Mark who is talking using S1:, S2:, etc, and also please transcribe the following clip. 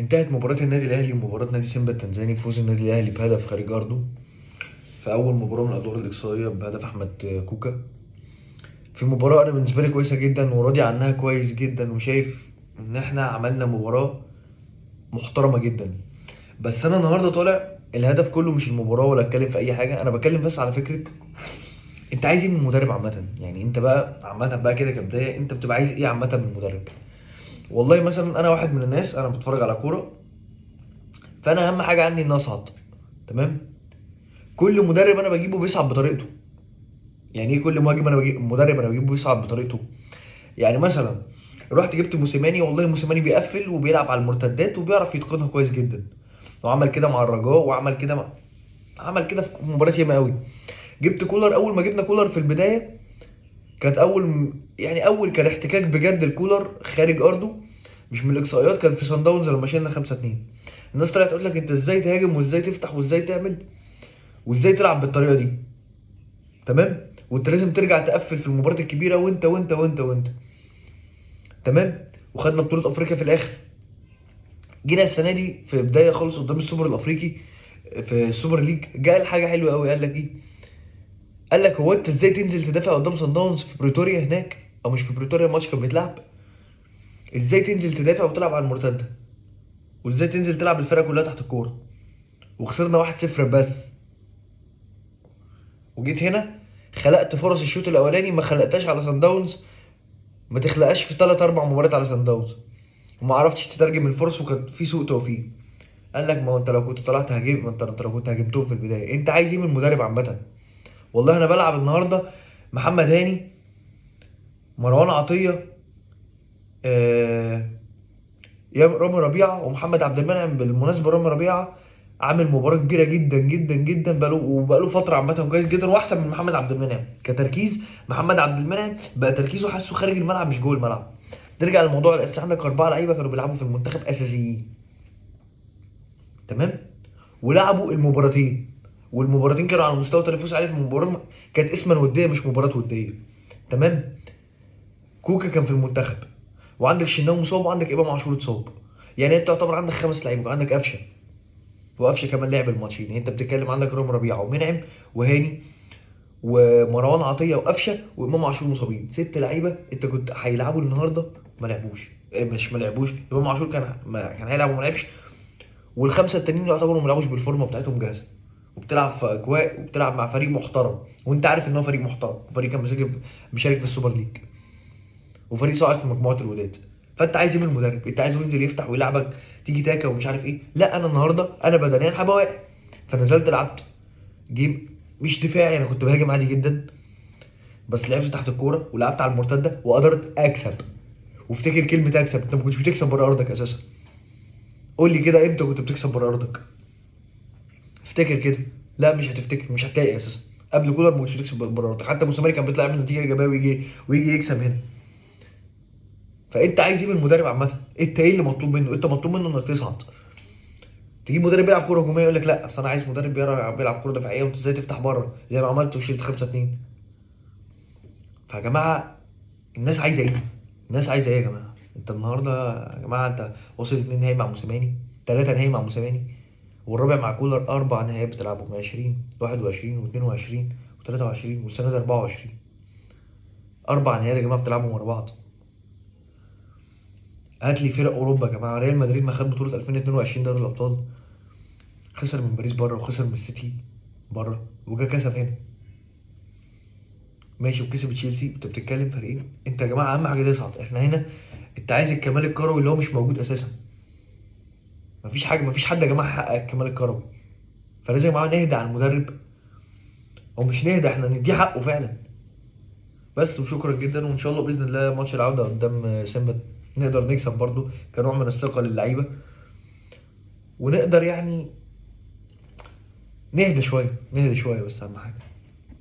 S1: انتهت مباراة النادي الأهلي ومباراة نادي سيمبا التنزاني بفوز النادي الأهلي بهدف خارج أرضه في أول مباراة من الأدوار الإقصائية بهدف أحمد كوكا. في مباراة أنا بالنسبة لي كويسة جدا وراضي عنها كويس جدا، وشايف إن إحنا عملنا مباراة محترمة جدا. بس أنا النهاردة طالع الهدف كله مش المباراة ولا أتكلم في أي حاجة، أنا بتكلم بس على فكرة أنت عايز إيه من المدرب عامة. يعني أنت بقى عامة بقى كده كبداية أنت بتبقى عايز إيه عامة من المدرب؟ والله مثلا أنا واحد من الناس، أنا بتفرج على كورة، فانا اهم حاجة عندي ان اصعد، تمام؟ كل مدرب انا بجيبه بيصعد بطريقته. يعني ايه كل مهاجم انا بجيب مدرب انا بجيبه بيصعد بطريقته؟ يعني مثلا رحت جبت موسيماني، والله موسيماني بيقفل وبيلعب على المرتدات وبيعرف يتقنها كويس جدا، وعمل كده مع الرجاء، وعمل كده مع... عمل كده في مباريات ياما قوي. جبت كولر، اول ما جبنا كولر في البداية كانت اول، يعني اول كان احتكاك بجد الكولر خارج ارضه مش من الاقصائيات، كان في صن داونز لما شلنا 5-2. الناس طلعت تقول لك انت ازاي تهاجم وازاي تفتح وازاي تعمل وازاي تلعب بالطريقة دي، تمام؟ وانت لازم ترجع تقفل في المباريات الكبيرة وانت وانت وانت وانت، تمام؟ وخدنا بطوله افريقيا في الاخر. جينا السنة دي في بداية خالص قدام السوبر الافريقي في السوبر ليج، جاء حاجة حلوة قوي، قال لك ايه؟ قال لك هو انت ازاي تنزل تدافع قدام صن داونز في بريتوريا هناك، او مش في بريتوريا الماتش كان بيتلعب، ازاي تنزل تدافع وتلعب على المرتدة، وازاي تنزل تلعب الفرقة كلها تحت الكورة، وخسرنا 1-0 بس. وجيت هنا خلقت فرص الشوط الاولاني ما خلقتهاش على سان داونز، ما تخلقهاش في 3 4 مباريات على سان داونز، وما عرفتش تترجم الفرص وكان في سوء توفيق. قال لك ما هو انت لو كنت طلعت هاجم، ما انت لو كنت هاجمتهم في البداية. انت عايز ايه من المدرب عامة؟ والله انا بلعب النهارده محمد هاني، مروان عطية، يا رامي ربيعة ومحمد عبد المنعم. بالمناسبة رامي ربيعة عامل مباراة كبيرة جدا جدا جدا، وبقاله فترة عامة كويس جدا واحسن من محمد عبد المنعم كتركيز. محمد عبد المنعم بقى تركيزه حاسه خارج الملعب مش جوه الملعب. نرجع للموضوع الاساسي، عندك 4 لعيبة كانوا بيلعبوا في المنتخب اساسيين، تمام؟ ولعبوا المباراتين، والمباراتين كانوا على مستوى تنافسي عالي. في المباراة كانت اسما وديه مش مباراة وديه، تمام؟ كوكا كان في المنتخب، وعندك شناوي مصاب، وعندك امام عاشور اتصاب، يعني انت تعتبر عندك 5 لعيبة، وعندك قفشه، وقفشه كمان لعب الماتشين. يعني انت بتتكلم عندك رامي ربيعة ومنعم وهاني ومروان عطية وقفشه وامام عاشور مصابين، 6 لعيبة انت كنت هيلعبوا النهارده ما لعبوش، مش ما لعبوش، امام عاشور كان ما كان هيلعب وما لعبش، وال5 التانيين يعتبروا ما لعبوش بالفورمه بتاعتهم جاهزة. وبتلعب في اجواء وبتلعب مع فريق محترم، وانت عارف ان هو فريق محترم، وفريق كان مشارك في السوبر ليج، وفريق صاعد في مجموعة الوداد. فانت عايز ايه من المدرب؟ انت عايزه ينزل يفتح ويلعبك تيجي تاكا ومش عارف ايه؟ لا، انا النهارده انا بدنيا هبقى واقع، فنزلت لعبت game مش دفاعي، انا كنت بهاجم عادي جدا، بس لعبت تحت الكورة ولعبت على المرتدة وقدرت اكسب. وافتكر كلمة اكسب، انت ما كنتش بتكسب بره ارضك اساسا. قول لي كده امتى كنت بتكسب بره ارضك؟ افتكر كده. لا مش هتفتكر، مش هتلاقي اساسا. قبل كولر ما كنتش بتكسب بره ارضك، حتى موسيماني كان بيطلع يعمل نتيجة ايجابية ويجي يكسب هنا. فانت عايز ايه من المدرب عامة؟ انت ايه اللي مطلوب منه؟ انت مطلوب منه انك تصعد. تجيب مدرب بيلعب كورة هجومية يقول لك لا اصل انا عايز مدرب بيلعب كورة دفاعية، وانت ازاي تفتح بره زي ما عملت وشلت 5-2. فيا جماعة الناس عايزه ايه؟ الناس عايزه ايه يا جماعة؟ انت النهارده يا جماعة انت واصل 2 نهائي مع موسيماني، 3 نهائي مع موسيماني، والرابع مع كولر، 4 نهائيات بتلعبهم، 20 21 و22 و23 والسنة دي 24. 4 نهائيات يا جماعة بتلعبهم ورا بعض. هات لي فرق اوروبا يا جماعة. ريال مدريد ما خد بطوله 2022 دوري الابطال، خسر من باريس بره وخسر من السيتي بره، وجا كسب هنا ماشي، وكسب تشيلسي. انت بتتكلم فريقين، انت يا جماعة اهم حاجة تصعد. احنا هنا انت عايز الكمال الكروي اللي هو مش موجود اساسا. مفيش حاجة، مفيش حد يا جماعة حقق الكمال الكروي. فلازم يا جماعة نهدى على المدرب، او مش نهدى، احنا نديه حقه فعلا بس. وشكرا جدا، وان شاء الله باذن الله ماتش العودة قدام سيمبا نقدر نكسب برضو كنوع من الثقة للعيبة، ونقدر نهدى شوية، نهدى شوية بس اهم حاجة.